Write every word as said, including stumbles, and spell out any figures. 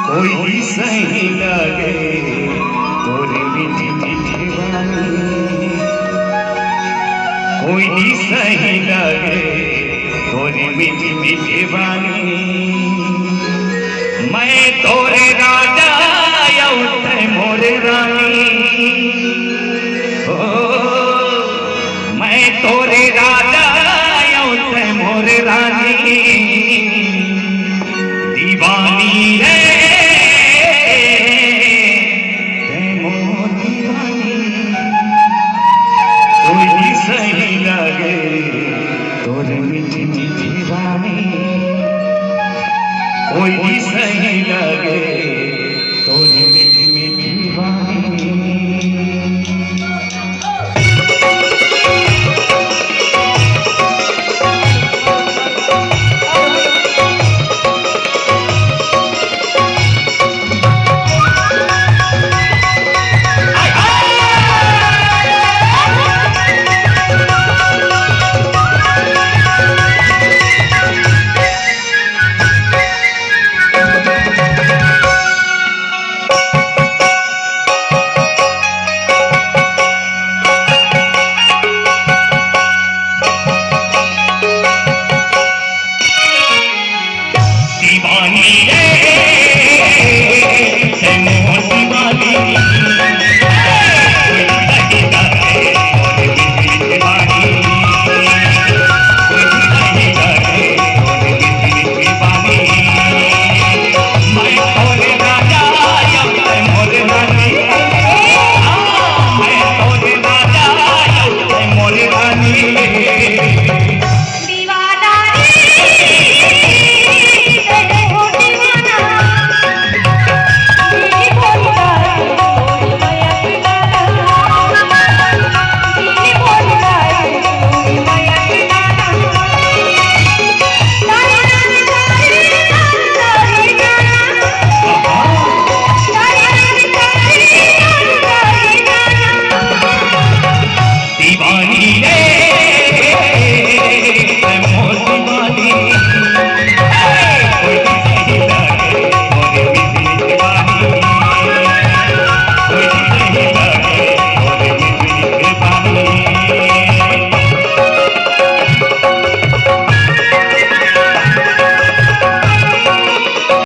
कोई सही लगे तोरे मीठी मीठी बानी, कोई सही लगे तोरे मीठी मीठी बानी। मैं तोरे राजा अउ तैं मोरे रानी, ओ, मैं तोरे राजा अउ तैं मोरे रानी।